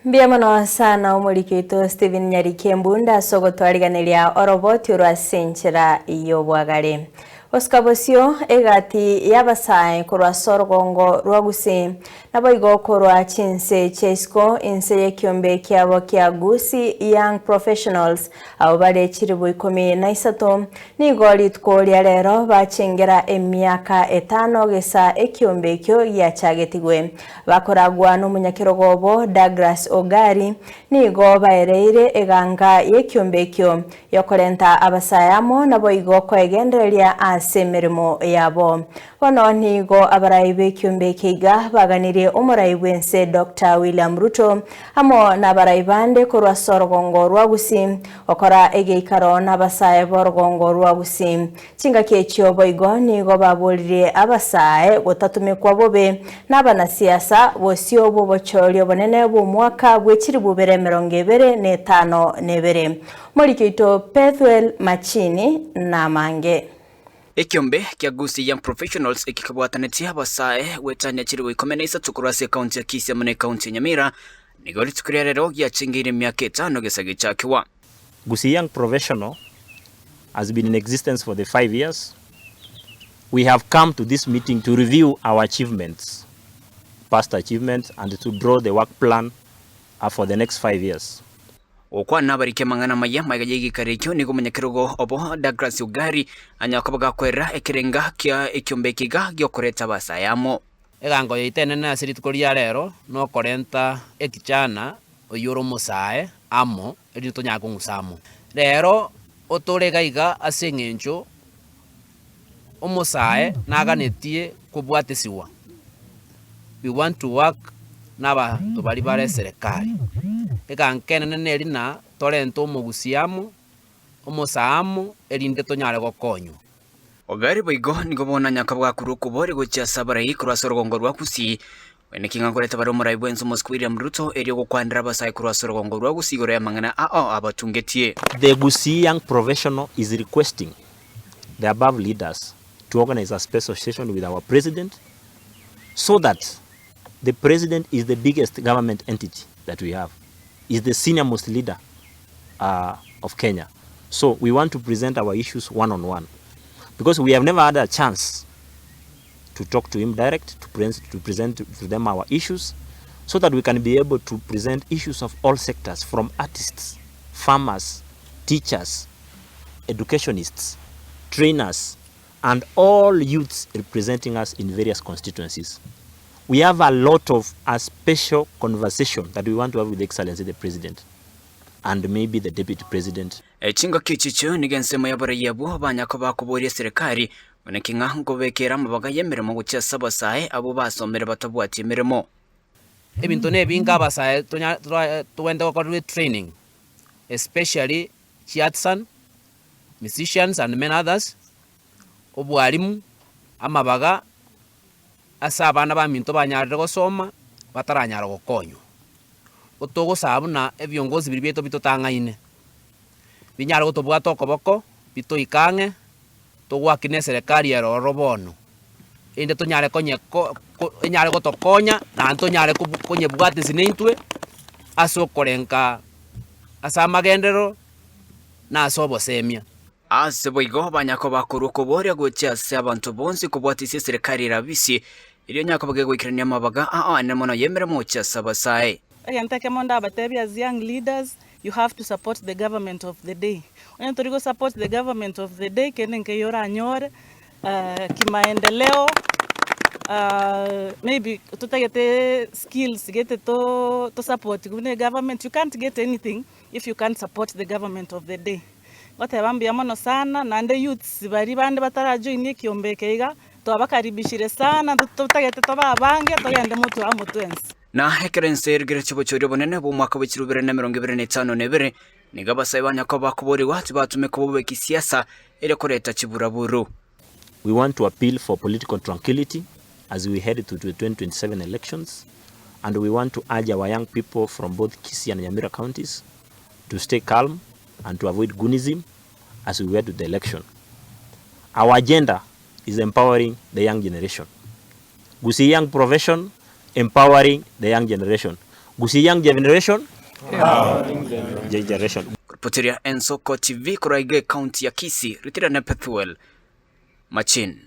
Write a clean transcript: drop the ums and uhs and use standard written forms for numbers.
Mbuya mono sana omoriki oito Stephen Nyariki Embunda ase ogotwariganeria oroboti orwo ase enchera y'obwagare. Gosuka bosio egati y'abasae korwa ase orogongo rwa Gusii, naboigo korwa chinse chia isiko inse y'ekiombe kiabo kia Gusii Young Professionals, abwo bare chilifu 13, nigo rituko ria rero bachengera emiaka etano gesa ekiombe ekio giachagetigwe. Bakoragwa nomonyakerogo obo Douglas Ogari, nigo baereire eganga y'ekiombe ekio y'okorenta abasae amo naboigo koegendereria ase emeremo yabo. Bono nigo abarai b'ekiombe eke iga baganirie omorai bw'ense Doctor William Ruto amo nabarai bande korwa ase orogongo rwa Gusii gokora egeikaro nabasae b'orogongo rwa Gusii. Chingaki echio boigo nigo baboririe abasae gotatumekwa bobe nabanasiasa bosio bw'obochori obonene bw'omwaka bwe chilifu bibere emerongo ebere na etano na ebere. Omoriki oito Pethuel Machini namange. Ekiombe kia Gusii Young Professionals eki kebwatanetie abasae goetania chilifu 13 korwa ase ekaunti ya Kisii amo na ekaunti ya Nyamira, nigo rituko ria rero giachengeire emiaka etano gesa gechakigwa. Gusii Young Professional has been in existence for the 5 years. We have come to this meeting to review our achievements, past achievements and to draw the work plan for the next 5 years. Gokwana abariki amang'ana amaya magega y'egeikaro ekio nigo omonyakerogo obo Douglas Ogari anyare koba gakoerera ekerenga kia ekiombe eke iga giokoreta abasae amo. Egango yaito enene ase rituko ria rero nokorenta ekichana oyio ore omosae amo, erinde tonyare kong'usa amo. Rero otore iga iga ase eng'encho omosae naganetie kobwatisiwa, we want to work na abanto baria bare eserekari. Egango enene neri ng'a torente omogusia amo, omosae amo, erinde tonyare gokonywa. Ogari boigo nigo bono anyaka bwakorwa okobori gochia ase abarai korwa ase orogongo rwa Gusii, Oineki ng'a nkoreta bare omorai bw'ense omosike William Ruto erio gokwanera abasae korwa ase orogongo rwa Gusii igoro y'amang'ana ao abatungetie. The Gusii Young Professional is requesting the above leaders to organize a special session with our president so that the president is the biggest government entity that we have, is the senior most leader of Kenya. So we want to present our issues one on one because we have never had a chance to talk to him direct, to present, to present to them our issues so that we can be able to present issues of all sectors from artists, farmers, teachers, educationists, trainers, and all youths representing us in various constituencies. We have a lot of a special conversation that we want to have with Excellency the President and maybe the Deputy President. Chingaki echi echio nigo ensemo y'abarai abwo banyaka bakoboria eserekari buna ki ng'a nkobekera amabaga y'emeremo gochia ase abasae abwo basomire batabwati emeremo. Ebinto nebinge abasae tonya togende gokorerwa etraining especially chiartisan, musicians and many others, obwalimu, amabaga ase abana baminto banyarire gosoma bataranyara gokonywa. Otogosaba buna ebiongozi biria biaito bitotang'aine, binyare gotobwata okoboko, bitoike ang'e, togoakina eserekari ere ororo bono, erinde tonyare konye ko ko enyare gotokonya naende tonyare kobu konyebwatisia naintwe ase okorenka ase amagenderero na ase obosemia. Ase boigo banyakoba korwa okoboria gochia ase abanto bonsi kobwatisia eserekari erabisi, erio nyakoba gegoikerania amabaga ao anene mono y'emeremo gochia ase abasae. Egento ekemo ndabatebie as young leaders, you have to support the government of the day. Onye tori go support the government of the day, kende nkeiyo oranyore kimaendeleo maybe totagete skills gete to support buna egovernment, you can't get anything if you can't support the government of the day. Ngoteba mbuya mono sana, naende youths baria bande batara join ekiombe eke iga, twabakaribishire sana, totagete tobe abange togende motwe amo twensi. Na ekero ense erigeretie obochori obonene bw'omwaka bwe chilifu bibere na emerongo ebere na etano na ebere, nigo abasae ba Nyakobo bakoborigwa tibatumeka obobe kisiasa erio koreta chiburaburu. We want to appeal for political tranquility as we head to the 2027 elections and we want to urge our young people from both Kisii and Nyamira counties to stay calm and to avoid goonism as we head to the election. Our agenda is empowering the young generation. Gusii Young Profession, empowering the young generation. Gusii Young Generation, Generation. Kuripoteria Ensoko TV korwa iga ecounty ya Kisii, Ritira ne Pethuel Machin.